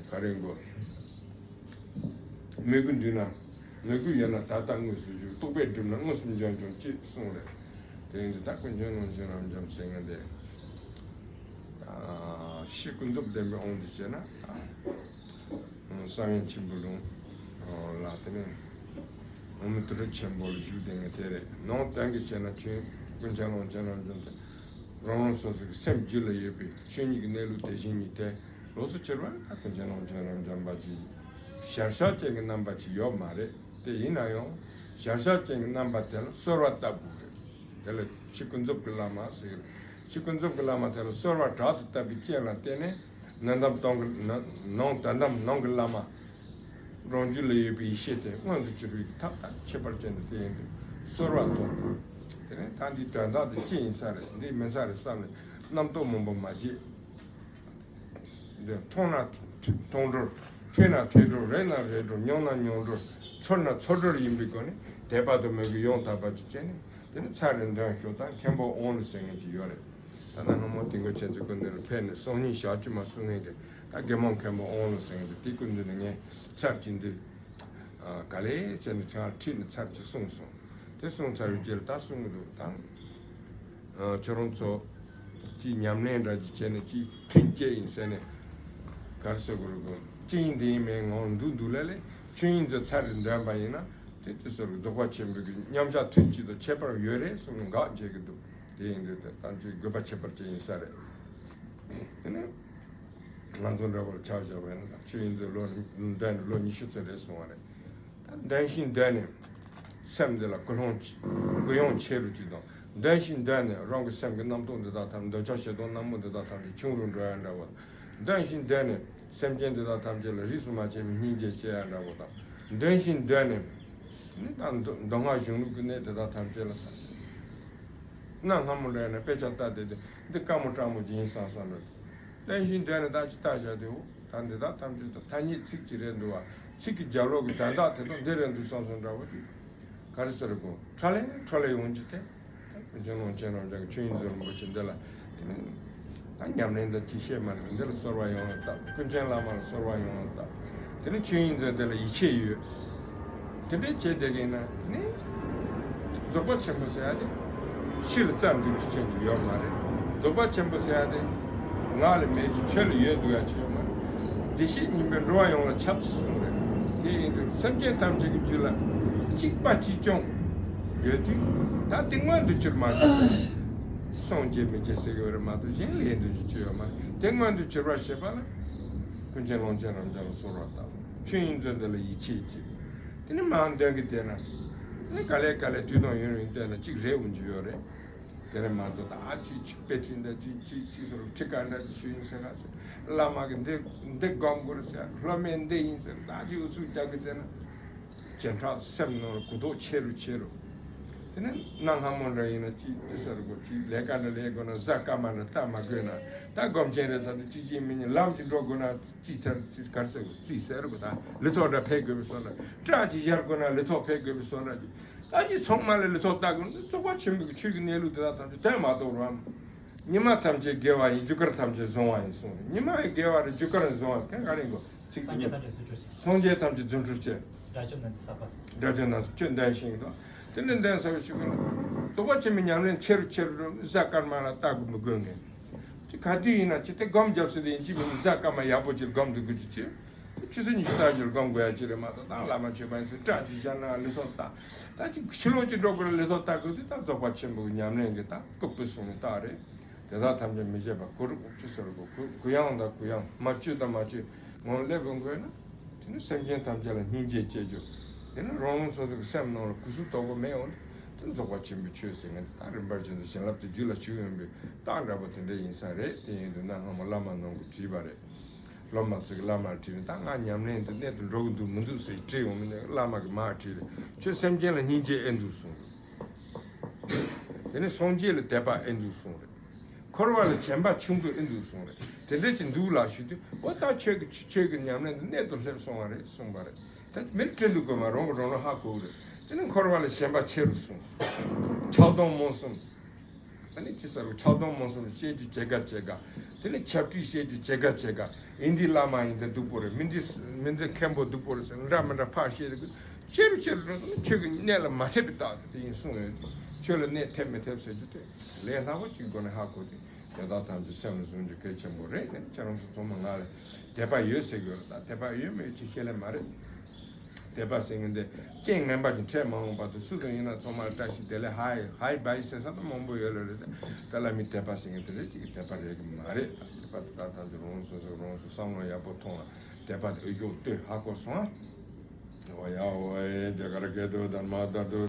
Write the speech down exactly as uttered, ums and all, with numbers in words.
ག་རེ་དགོས། མོས་གུས་འདུས་ན། མོས་གུས་ཡོད་ན་ད་ལྟ་དངོས་སུ་བཞུགས། རྟོག་པས་བསྒྲིབས་ན་མངོན་སུམ་འབྱོན་ཀྱང་ཅེས་གསུངས་རེད། དེ་ཡིན་དུས་ད་ཀུན་མཁྱེན་ཀློང་ཆེན་རབ་འབྱམས་ཟེར་མཁན་དེ། ད་ཕྱི་ཀུན་རྫོབ་བདེན་པའི་དབང་དུ་བྱས་ན་ད། བསམ་ཡས་མཆིམས་ཕུ་ལུང་ལ་དེ་ནས་འོ་མི་དུར་ཁྲོད་ཆེན་པོ་ལ་བཞུགས་བསྡད་མཁན་དེ་རེད། ནང་བསྟན་གྱི་བྱས་ན་ཆོས་ཀུན་མཁྱེན་ཀློང་ཆེན་རབ་འབྱམས་དེ་རང་རང་སོ་སོ་གི་སེམས་རྒྱུད་ལ་ཡོད་པའི་ཆོས་ཉིད་ཀྱི་གནས་ལུགས་དེ་བཞིན་ཉིད་དེ་ལོགས་སུ་གྱུར་པ་ད་ཀུན་མཁྱེན་ཀློང་ཆེན་རབ་འབྱམས་པ་གྱི་ཞར་ཞག་ཅན་གྱི་རྣམ་པ་ཅིག་ཡོད་མ་རེད། དེ་ཡིན་ན་ཡང་ཞར་ཞག་ཅན་གྱི་རྣམ་པ་དེ་ལ་གསོལ་བ་བཏབ་དགོས་རེད། དེ་ལ་ཕྱི་ཀུན་རྫོབ་ཀྱི་བླ་མ་ཟེར་གྱི་རེད། ཕྱི་ཀུན་རྫོབ་ཀྱི་བླ་མ་དེ་ལ་གསོལ་བ་དྲག་ཏུ་བཏབ་པའི་རྐྱེན་ལ་བརྟེན་ནས་ནང་དམ་སྟོང་གི་ནང་དོན་དམ་ནང་གི་བླ་མ། རང་རྒྱུད་ལ་ཡོད་པའི་ཡེ་ཤེས་དེ་མངོན་དུ་གྱུར་པའི་ཐབས་དང་ཁྱད་པར་ཅན་དུ་དེ་ཡིན་དུས་གསོལ་བ་ཐོབ། དེ་ནས་ད་འདིའི་དོན་དག་དེ་ཅི་ཡིན་ས་རེད། འདི་མིན་ས་རེད་བསམ་ནས་རྣམ་རྟོག་མང་པོ་མ་བྱེད། འདི་མཐོང་ན་མཐོང་གྲོལ། ཐོས་ན་ཐོས་གྲོལ། རེག་ན་རེག་གྲོལ། མྱོང་ན་མྱོང་གྲོལ། ཚོར་ན་ཚོར་གྲོལ་ཡིན་པའི་སྒོ་ནས་དད་པ་དང་མོས་གུས་ཡང་དག་པ་ཅིག་བྱས་ནས་དེ་ནི་ཚར་རེ་འདོན་ཤོག་དང་མཁན་པོ་དབང་ལུང་ཟེར་མཁན་ཅིག་ཡོད་རེད། ད་ལྟ་སྔ་མོ་དེ་འགོ་ཆེན་ཚོའི་སྐུ་མདུན་ལ་ཕེབས་ནས་སང་ཉིན་ཞག་བཅུ་མ་གསུང་མཁན་གྱི་ད་དགེ་མང་མཁན་པོ་དབང་ལུང་ཟེར་མཁན་ཅིག་དེའི་སྐུ་མདུན་ནས་ངས་ཚར་གཅིག་འདི་ག་ལེ་བྱས་ནས་ཚང་ཁྲིད་ནས་ཚར་གཅིག་གསུངས་སོང་། དེ་གསུངས་ཚར་བའི་རྗེས་ལ་ད་གསུང་གི་འདུག་ད། ཁྱོད་རང་ཚོ་ཅིག་ཉམས་ལེན་འདྲ་ཅིག་བྱས་ནས་ཅིག་མཐུན་སྐྱེད་ཡིན་ཟེར་ནས་ག་རེ་ཟེར་དགོས་རེད་གོ། ཅི་ཡིན་འདི་ཡིན་མེད་ངང་འདུག་འདུག་ལས་ལས་ཆོས་ཡིན་ཚོ་ཚར་རེ་འདོན་པ་ཡིན་ན་དེ་དེ་ཚོར་རྫོགས་པ་ཆེན་པོའི་གི་མཉམ་བཞག་ཐུན་གཅིག་དང་ཁྱད་པར་ཡོད་རེད་གསུངས་ནས་དགག་བྱེད་ཀྱི་འདུག་དེ་ཡིན་དུས་དེ་ད་ཅིག་དགོས་པ་ཁྱད་པར་ཅན་ཡིན་ས་རེད། དེ་ནས་ང་ཚོ་འདྲ་བར་ཆ་བཞག་པ་ཡིན་ན་ཆོས་ཡིན་ཚོ་ལོ་འདོན་ལོ་ཉི་ཤུ་ཙམ་རེད་སོང་བ་རེད། ད་འདོན་ཞིང་འདོན་ནས་སེམས་འདི་ལ་ཀུན་སློང་ཀུན་ཡོང་ཆེ་རུ་ཅིག་དང་། འདོན་ཞིང་འདོན་ནས་རང་གི་སེམས་ཀྱི་རྣམ་རྟོག་འདི་དག་ཐམས་འདོད་ཆགས་ཞེ་སྡང་གནག་མོ་འདི་དག་ཐམས་ཅད་ཆུང་རུ་འགྲོ་ཡ་འདྲ་བོ། འདོན་ཞིང་འདོན་ནས་སེམས་ཅན་འདི་དག་ཐམས་ཅད་ལ་རིས་སུ་མ་ཆད་པའི་སྙིང་རྗེ་སྐྱེ་ཡ་འདྲ་བོ་དང་། འདོན་ཞིང་འདོན་ནས་ནི་ད་མདོ་མདོ་སྔགས་གཞུང་ལུགས་ཀྱི་གནས་དེ་དག་ཐམས་ཅད་ལ་གནའ་སྔ་མོ་འདྲ་ཡིན་ན་དཔེ་ཆ་ལྟ་བསྡད་དེ་འདི་དཀའ་མོ་སྤྲང་མོ་ཅིག་ཡིན་བསམ་བསམ་རེད། བསྟན་བཞིན་དོན་ནི་ད་ཅི་ལྟ་བྱ་དེའོ། ད་འདི་དག་ཐམས་ཅད་དུ་ཐ་སྙད་ཚིག་གཅིག་རེད་འདུག་བ། ཚིག་གི་རྒྱབ་ལོགས་ཀྱི་དོན་དག་དེ་དག་འདི་རེད་འདུག་བསམ་བསམ་འདྲ་བོ་དེ། ག་རེ་ཟེར་དགོས། ཁྲ་ལེ་ཁྲ་ལེ་ཡོང་རྒྱུ་དེ། ད་ཀུན་མཁྱེན་ཀློང་ཆེན་རབ་འབྱམས་ཀྱི་ཆོས་དབྱིངས་མཛོད་རིན་པོ་ཆེ་འདི་ལ། དེ་ནི་ད་ཉམས་ལེན་ད་ཅི་བཤད་མ་རེད། འདི་ལ་གསོལ་བ་ཡོངས་ལ་བཏབ། ཀུན་མཁྱེན་བླ་མ་ལ་གསོལ་བ་ཡོངས་ལ་བཏབ། དེ་ནི་ཆོས་དབྱིངས་མཛོད་འདི་ལ་ཡིད་ཆེས་ཡོད། དེ་འདྲའི་བྱས་བསྡད་མཁན་ན་ནི། རྫོགས་པ་ཆེན་པོ་ཟེར་ཡ་དེ། ཕྱི་ལ་རྩ་འདུག་རྒྱུ་ཅན་ཅིག་ཡོད་མ་རེད། རྫོགས་པ་ཆེན་པོ་ཟེར་ཡ་དེ། ངག་ལ་མེད་རྒྱུ་ཆོས་ལ་ཡོད་འདུག་ཡ་ཅིག་ཡོད་མ་རེད། བདེ་གཤེགས་སྙིང་པོས་འགྲོ་བ་ཡོངས་ལ་ཁྱབ་ཅེས་གསུངས་རེད། དེ་ཡིན་དུས་སེམས་ཅན་ཐམས་ཅད་ཀྱི་རྒྱུད་ལ་གཅིག་པ་གཅིག་རྐྱང་ཡོད་དུས་ད་དེ་མངོན་དུ་གྱུར་མ་གྱུར། སངས་རྒྱས་མི་རྒྱས་ཟེར་གྱི་ཡོད་རེད་མ་གཏོགས་གཞན་ལས་འདུ་རྒྱུ་ཅིག་ཡོད་མ་རེད། དེ་མངོན་དུ་གྱུར་པར་བྱེད་པ་ལ། ཀུན་མཁྱེན་ཀློང་ཆེན་རབ་འབྱམས་ལ་གསོལ་བ་བཏབ། ཆོས་དབྱིངས་མཛོད་འདི་ལ་ཡིད་ཆེས་ཀྱིས། དེ་ནི་མང་འདོན་གྱི་བལྟས་ན། ནི་ག་ལེ་ག་ལེ་དུས་དང་ཡུན་རིང་བལྟས་ན་གཅིག་རེད་འོང་རྒྱུ་ཡོད་རེད། དེ་རེད་མ་གཏོགས་ད་ཅིག་ཅིག་དཔེ་ཁྲིད་འདྲ་ཅིག་ཅིག་ཅིག་སོར་ཁྲི་ཀ་འདྲ་ཅིག་ཞུ་ཡིན་ཟེར་ག་ཅིག་བླ་མ་གི་འདི་འདི་སྒོམ་དགོས་རེད་ཟེར། སློབ་མས་འདི་ཡིན་ཟེར་ད་ཅིག་ཨུ་ཚུགས་རྒྱག་གི་བལྟས་ན། བྱེ་བྲག་སེམས་ནང་ལ་གུ་དོག་ཆེ་རུ་ཆེ་རུ། དེ་ནི་གནའ་སྔ་མོ་འདྲ་ཡིན་ན་ཅིག་ཅིག་ཟེར་དགོས་ཅིག་ལས་ཀ་འདྲ་ལས་དགོས་ན་གཟའ་སྐར་མ་འདྲ་ལྟ་མ་དགོས་ན་ད་སྒོམ་ཆེན་རེད་ཟེར་དུས་ཅི་ཅི་མི་ཉན་ལམ་ཅིག་འགྲོ་དགོས་ན། རྩིས་ཐར་རྩིས་གར་ཟེར་རྩིས་ཟེར་དགོས་ད་ལི་ཚོགས་འདྲ་ཕེབས་དགོས་པའི་བཟོ་འདྲ་སྐྲ་ཅིག་བཞར་དགོས་ན་ལི་ཚོགས་ཕེབས་དགོས་པའི་བཟོ་འདྲ་ཅིག་ད་ཅིག་ཚང་མ་ལ་ལི་ཚོགས་ལྟ་དགོས་ན་རྫོགས་པ་ཆེན་པོའི་ཆོས་ཀྱི་གནས་ལུགས་དེ་དག་ཐམས་ཅད་དོན་མ་རྟོགས་རུང་། ཉི་མ་ཐམས་ཅད་དགེ་བ་ཡིན་རྒྱུ་སྐར་ཐམས་ཅད་བཟང་བ་ཡིན་གསུངས་རེད། ཉི་མ་ཡི་དགེ་བ་རེད་རྒྱུ་སྐར་ཡིན་བཟང་བ་གང་ག་རེ་དགོས་ཚིག་སངས་རྒྱས་ཐམས་ཅད་རྫུ་འཕྲུལ་ཆེ། སངས་རྒྱས་ཐམས་ཅད་རྫུ་འཕྲུལ་ཆེ། དགྲ་བཅོམ་རྣམས་ཀྱི་ཟབ་པ་ཟེར། དགྲ་བཅོམ་རྣམས་ཀྱི་ཆོས་འདོན་ཞིང་དང་། དེ་ནས་འདོན་ཟབ་པའི་ཆོས་ཀུན་ལ། རྫོགས་པ་ཆེན་པོའི་ཉམས་ལེན་ཆེ་རུ་ཆེ་རུ་གཟའ་སྐར་མ་ལ་ལྟ་དགོས་མི་དགོས་ངེས། ཅི་ག་དུས་ཡིན་ན་ཅི་སྟེ་སྒོམ་རྒྱབ་ཟེར་དེ་ཡིན་གཅིག་མིན་གཟའ་སྐར་མ་ཡག་པོ་ཅིག་སྒོམ་འདུག་དགོས་ཀྱི་ཅི། ཆུ་ཚོད་ཉི་ཤུ་རྩ་བཞི་ལ་སྒོམ་དགོས་ཡ་ཅི་རེད་མ་གཏོགས་ད་བླ་མ་མཆོད་པ་ཡིན་ཟེར་སྐྲ་ཅིག་བཞར་ན་ལུས་སྲོག་ལྟ། ད་ཅི་ཕྱི་ལོགས་ཅིག་འགྲོ་དགོས་ན་ལུས་སྲོག་ལྟ་དགོས་དུས་ད་རྫོགས་པ་ཆེན་པོའི་ཉམས་ལེན་གྱི་ད་ལྐུགས་པའི་གསུང་ནི་རྟགས་རེད། དེ་དག་ཐམས་ཅད་མི་བྱེད་པ་གུ་རུ་ཅི་ཟེར་གོ་གུ་གུ་ཡངས་དང་གུ་ཡངས་མ་བཅོས་དང་མ་བཅོས་ངོ་སླེབས་དགོས་ན། དེ་ནི་སེམས་ཅན་ཐམས་ཅད་ལ་སྙིང་རྗེ་སྐྱེ་རྒྱུ། དེ་ནི་རང་རང་སོ་སོ་གི་སེམས་ནང་ལ་གུས་བསུ་དོགས་པ་མེད་འོང་། དེ་ནི་རྫོགས་པ་ཆེན་པོའི་ཆོས་ཟེར་མཁན་དེ་དག་རིམ་པར་བྱོན་དུ་བྱིན་རླབས་དེ་རྒྱུད་ལ་བྱུང་ཡོང་བའི་རྟགས་འདྲ་པོ་དེ་འདྲ་ཡིན་ས་རེད། དེ་ཡིན་དུས་ན་སྔ་མོ་བླ་མ་ནང་གི་བྲིས་པ་རེད། སློབ་མ་ཚོས་བླ་མར་དྲིས་ནས་ད་ང་ཉམས་ལེན་དུ་གནད་དུ་འགྲོ་གི་འདུག་མི་འདུག་ཟེར་དྲིས་ཡོང་མི་ནི་བླ་མ་གི་མར་དྲིས་རེད། ཁྱོད་སེམས་ཅན་ལ་སྙིང་རྗེ་ཨེ་འདུག་གསུངས་རེད། དེ་ནས་སངས་རྒྱས་ལ་དད་པ་ཨེ་འདུག་གསུངས་རེད། འཁོར་བ་ལ་ཞེན་པ་ཆུང་དུ་ཨེ་འདུག་གསུངས་རེད། དེ་འདྲ་ཅིག་འདུག་ལགས་ཞུ་དུས་འོ་ད་ཁྱོད་ཀྱི་ཁྱོད་ཀྱི་ཉམས་ལེན་དུ་གནད་དུ་སླེབས་སོང་བ་རེད་གསུངས་པ་རེད། ད་མིར་དྲི་འདུག་དགོས་མ་རང་གི་རང་རང་ཧ་གོ་གི་རེད། དེ་ནས་འཁོར་བ་ལ་ཞེན་པ་ཆེ་རུ་སོང་། ཆགས་སྡང་རྨོངས་གསུམ། ཨ་ནི་ཁྱི་སར་ཆགས་སྡང་མ་སོང་བཤད་རྒྱུ་ཇེ་དགའ་ཇེ་དགའ། དེ་ནས་ཆབ་ཁྲིད་བཤད་རྒྱུ་ཇེ་དགའ་ཇེ་དགའ། ཨིན་དི་བླ་མ་ཡིན་དེ་སྡུག་པོ་རེད། མི་འདི་མི་འདི་མཁན་པོ་སྡུག་པོ་རེད་ཟེར་འདྲ་མི་འདྲ་ཕར་བཤད་རྒྱུ། ཆེ་རུ་ཆེ་རུ་འགྲོ་དུས་ཁྱོད་ཀྱི་གནད་ལ་མ་ཐེབས་པའི་རྟགས་དེ་ཡིན་གསུངས་ཡོད། ཁྱོད་ལ་གནད་ཐེབས་མི་ཐེབས་ཟེར་རྒྱུ་དེ་ལས་སླ་པོ་གཅིག་སྒོ་ནས་ཧ་གོ་དེ། དེ་དག་ཐམས་ཅད་སེམས་ལ་བཟུང་རྒྱུ་གལ་ཆེན་པོ་རེད། དེ་ནི་ཁྱེད་རང་ཚོ་ཚང་མ་ང་ལ་དད་པ་ཡོད་ཟེར་གྱི་ཡོད་རེད། ད་དད་པ་ཡོད་མེད་ཅིག་ཤེས་ལེ་མ་རེད། དད་པ་ཟེར་མཁན་དེ་རྐྱེན་ངན་པ་ཅིག་འཕྲད་མ་འོངས་བར་དུ་སུ་དང་ཡིན་ན་ཚང་མར་བཀྲ་ཤིས་བདེ་ལེགས་ཧའི་ཧའི་བའི་ཟེར་ས་དང་མང་པོ་ཡོད་ལེ་རེད། དེ་ལ་མི་དད་པ་ཟེར་མཁན་དེ་རེད་ཅིག་དད་པ་རེད་གི་མ་རེད། དད་པ་དེ་དག་ཐམས་ཅད་རང་སོ་སོ་རང་སོ་བསམ་བློ་ཡག་པོ་ཐོངས་ལ་དད་པ་དེ་འོས་ཤོག་ལྟོས་ཧ་གོ་སོང་ཨ། འོ་ཡ་འོ་ཡ་དེ་གར་སྐད་དུ་དར་མ་དར་དུ།